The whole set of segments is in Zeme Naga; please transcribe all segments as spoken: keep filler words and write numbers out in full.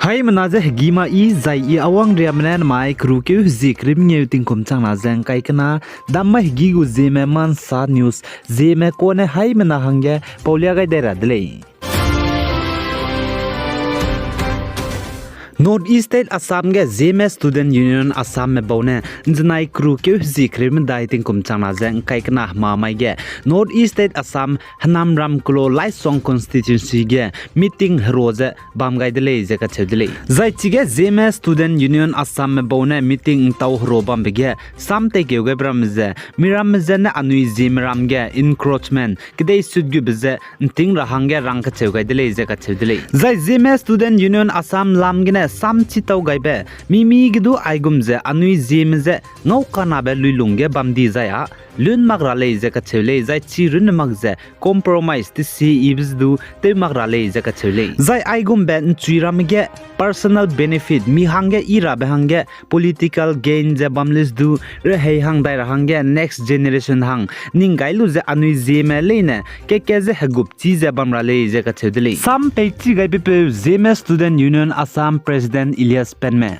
Haimena ze hegî ma i, zai i awang riamme ne namai kerukeu hezie kereu mengeu tingkum changna ze ngkai kena, dam mai hegî gu Zeme Mansa News, Zeme kane haimena hangge paulia gai dai ra de lei. North East State Assam ge Zeme Student Union Assamme bau ne nzenai kerukeu hezie kereu medai tingkum changna ze ngkai kena hema mai ge North East State Assam Henamram Kulo Laisong Constituency ge meeting hero ze bam gai de lei ze kacheu de lei. Zai chige Zeme Student Union Assamme bau ne meeting ntau hero bambe ge sam teikeu gaibe ramme ze, miramme ze ne anui Zeme ram ge encroachment kedei sut gube ze nting ra hangge rang kacheu gai de lei ze kacheu de lei. Zai Zeme Student Union Assam lam gene sam chitau gaibe, mimi ge du aigum ze anui Zeme ze ngau kanabe luilung ge bam di zai â, lun mak ra lei ze kacheu lei, zai chi runne mak ze compromise tesibe ze du tew mak ra lei ze kacheu lei. Zai aigumbe nchui ramme ge personal benefit mi hangge i rabe hangge political gain ze bam lei ze du, rehei hang dai ra hangge next generation hang ning gai lu ze anui Zeme leine keke ze hegup chi ze bam ra lei ze kacheu de lei. Sam peichi gaibepeu Zeme Student Union Assam President Elias Penme.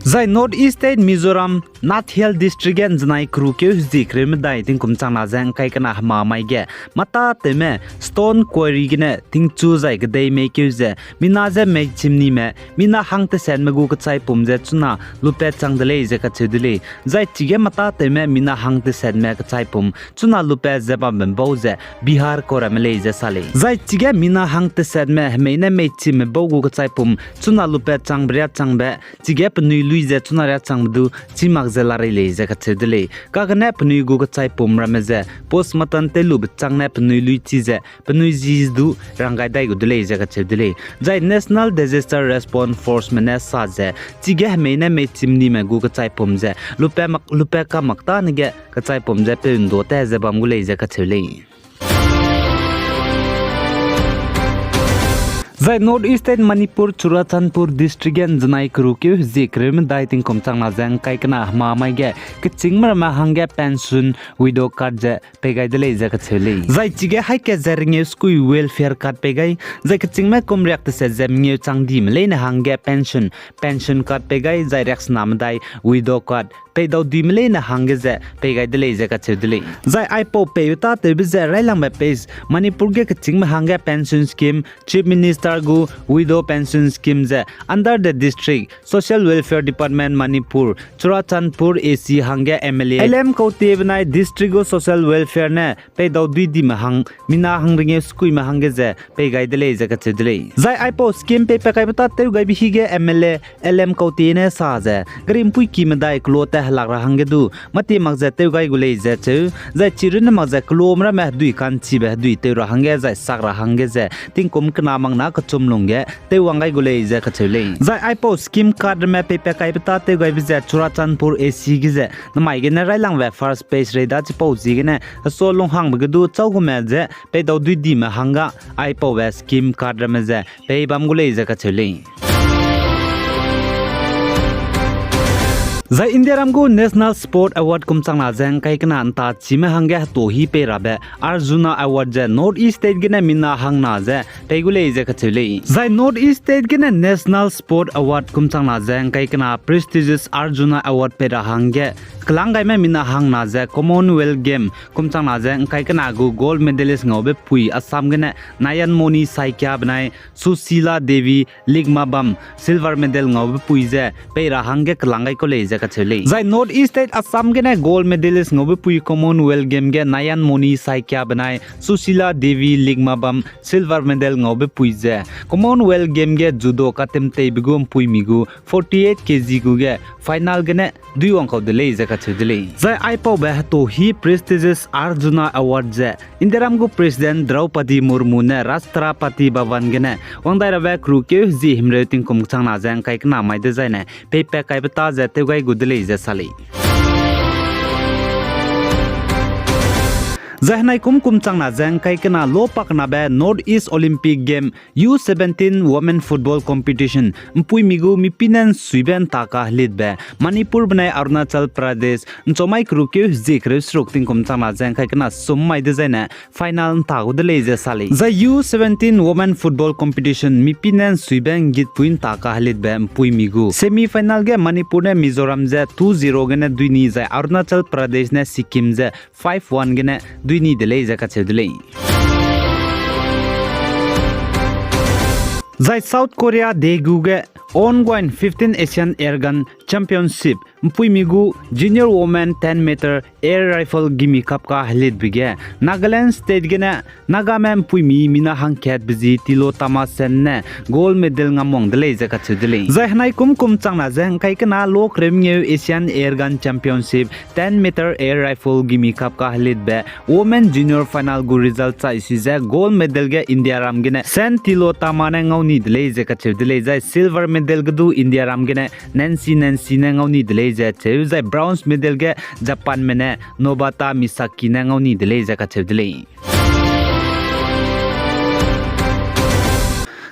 Zai North East State Mizoram, Nath Hill District ge nzenai kerukeu hezie kereu medai tingkum changna ze ngkai kena hema mai ge, mata tewme stone quarry gene tingchu zai kedei meikeu ze, mina ze mei chimnime, mina hang tesetme gu kechaipum ze chuna lupat chang de lei ze kacheu de lei. Zai chige mata tewme mina hang tesetme kechaipum chuna lupat ze bambe bau ze Bihar kau ramme lei ze sa lei. Zai chige mina hang tesetme hemei ne mei chimme bau gu kechaipum chuna lupat changbe riâ changbe, chige penui lui ze chuna riâ changbe du chî mak ze larei lei ze kacheu de lei. Kagene penui gu kechaipum ramme ze postmortem tew lube chang ne penui lui chi ze penui ji du rang gai dai gu de lei ze kacheu de lei. Zai National Disaster Response Forceme ne sa ze, chige hemei ne mei chimnime gu kechaipum ze lupat mak, lupat ka mak tâne ge kechaipum ze peu ndo te ze bam gu lei ze kacheu lei. Zai North East State Manipur, Churachandpur District ge nzenai kerukeu hezie kereu medai tingkum changna ze ngkai kena hema mai ge, kechîngme ramme hangge pension widow card ze pei gai de lei ze kacheu lei. Zai chige haî kat ze rengeu sekui welfare card pei gai, zai kechîngme kum riak teset ze mengeu chang dime leine hangge pension, pension card pei gai, zai riaksena medai widow card peidau duime leine hangge ze pei gai de lei ze kacheu de lei. Zai aipau peibe tâtewbe ze railangbe pei Manipur ge kechîngme hangge pension scheme, Chief Minister gu widow pension scheme ze under the district Social Welfare Department Manipur, Churachandpur A C hangge M L A L M Kaute benai district gu social welfare ne peidau dui dime hang, mina hang rengeu sekuime hangge ze pei gai de lei ze kacheu de lei. Zai aipau scheme peipat kaibe tâtew gaibe hige M L A L M Kaute ne sa ze, gari mpui ki medai kelo tat helak ra hangge du mâtie mak ze tew gai gu lei ze cheu, zai chirunne mak ze kelome ramme hedui ka'nchibe hedui tew ra hangge zai sak ra hangge ze tingkum kena mak na kechum lungge tew wang gai gu lei ze kacheu lei. Zai aipau scheme card ramme peipat kaibe tâtew gaibe ze Churachandpur A C ge ze namai gene railangbe first phase rei da chipau ziegene hesua lunghangbe ge du châu gume ze peidau dui dime hangge aipaube scheme card ramme ze pei bam gu lei ze kacheu lei. Zai Indiaram gu National Sport Award kum changna ze ngkai kena nta chime hangge heto hi pei rabe Arjuna Award ze North East State gene mina hangna ze pei gu lei ze kacheu lei. Zai North East State gene National Sport Award kum changna ze ngkai kena prestigious Arjuna Award pei ra hangge kelang gaime mina hangna ze Commonwealth Game kum changna ze ngkai kena gu gold medalist ngaube pui Assam gene Nayanmoni Saikia benai Sushila Devi Ligmabam silver medal ngaube pui ze pei ra hangge kelang gai kau lei ze kacheu lei. Zai North East State Assam gene gold medalist ngaube pui Commonwealth Game ge Nayanmoni Saikia benai Sushila Devi Ligmabam silver medal ngaube pui ze Commonwealth Game ge judo katemteibe gu mpuimi gu forty-eight K G gu ge final gene duiwang kau de lei ze kacheu de lei. Zai aipaube heto hi prestigious Arjuna Award ze Indiaram gu President Draupadi Murmu ne Rashtrapati Bhavan gene wangdai rabe kerukeu hezie himreu tingkum changna ze ngkai kena mai dezaine peipat kaibe tâ ze tew gai gu de lei ze sa lei. Zai henai kum kum changna ze ngkai kena lo pakenabe North East Olympic Game U seventeen Women Football Competition mpuimi gu mipine nsuibe nta kahelitbe Manipur benai Arunachal Pradesh nchomai kerukeu hezie kereu seruk tingkum changna ze ngkai kena sum mai dezaine final nta gu de lei ze sa lei. Zai U seventeen Women Football Competition mipine nsuibe nggitpui nta kahelitbe mpuimi gu semi final ge Manipur ne Mizoram ze two zero gene duini zai Arunachal Pradesh ne Sikkim ze five one gene duini de lei ze kacheu de lei. Zai South Korea Daegu ge ongoing fifteen Asian Air Gun Championship mpuimi gu Junior Women ten meter Air Rifle gimi cup kahelitbe ge Nagaland State gene Nagame mpuimi mina hangkatbe zi Tilo Tama Sen ne gold medal ngamwang de lei ze kacheu de lei. Zai henai kum kum changna ze ngkai kena lo kereu mengeu Asian Air Gun Championship ten meter Air Rifle gimi cup kahelitbe Women Junior Final gu result chai sui ze gold medal ge India ram gene Sen Tilo Tama ne ngau ni de lei ze kacheu de lei. Zai silver medal ge du India ram gene Nancy Nancy ne ngau ni de lei ze cheu, zai bronze medal ge Japanme ne Nobata Misaki ne ngau ni de lei ze kacheu de lei.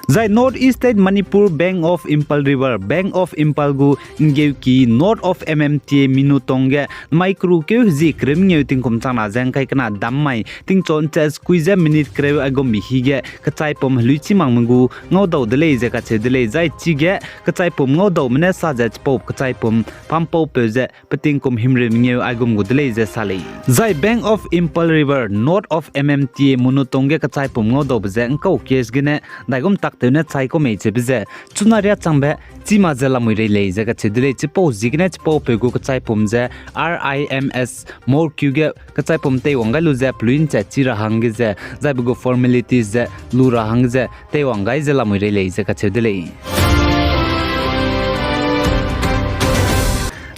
Zai North East State Manipur Bank of Imphal River, Bank of Imphal gu nggeuki North of M M T A Minutong ge mai kerukeu hezie kereu mengeu tingkum changna ze ngkai kena dam mai tingchon chas kui ze minute kereu aigumbe hige kechaipum heluichimangme gu ngaudau de lei ze kacheu de lei. Zai chige kechaipum ngaudaume ne sa ze chipau kechaipum pampaupeu ze petingkum himreu mengeu aigum gu de lei ze sa lei. Zai Bank of Imphal River, North of M M T A Minutong ge kechaipum ngaudaube ze ngkau case gene ndaigum taktew ne chai kau mei cheube ze chuna riâ changbe chima ze lamui rei lei ze kacheu de lei. Chipau ziegene chipaupeu gu kechaipum ze R I M S Morkyu ge kechaipum teiwang gai lu ze peluin che chi ra hangge ze, zai be gu formalities ze lu ra hangge ze teiwang gai ze lamui rei lei ze kacheu de lei.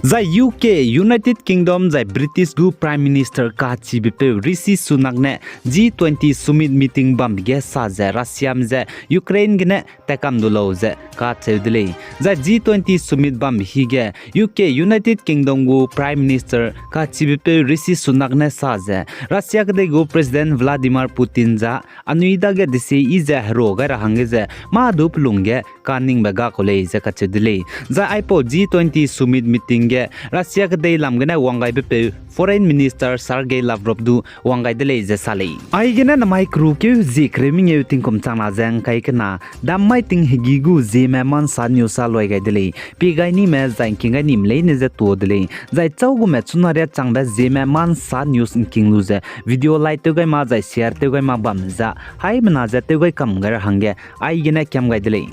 Zai U K, United Kingdom zai British gu Prime Minister kachibepeu Rishi Sunak ne G twenty summit meeting bambe ge sa ze Russiame ze Ukraine gene tatkam du lau ze kacheu de lei. Zai G twenty summit bambe hige U K, United Kingdom gu Prime Minister kachibepeu Rishi Sunak ne sa ze Russia kedei gu President Vladimir Putin za anui dage desie i ze hero gai ra hangge ze mâ du pelung ge kaningbe ga kau lei ze kacheu de lei. Zai aipau G twenty summit meeting ge Russia kedei lam gene wanggaibepeu Foreign Minister Sergei Lavrov du wang gai de lei ze sa lei. Aigene namai kerukeu hezie kereu mengeu tingkum changna ze ngkai kena dam mai ting hegi gu Zeme Mansa News a loi gai de lei. Pie gai nime zai ngking gai nime leine ze tuâ de lei. Zai chau gume chuna riâ changbe Zeme Mansa News ngking lu ze video like tew gai ma zai share tew gai ma bam za haimena ze tew gai kam gai ra hangge aigene kiam gai de lei.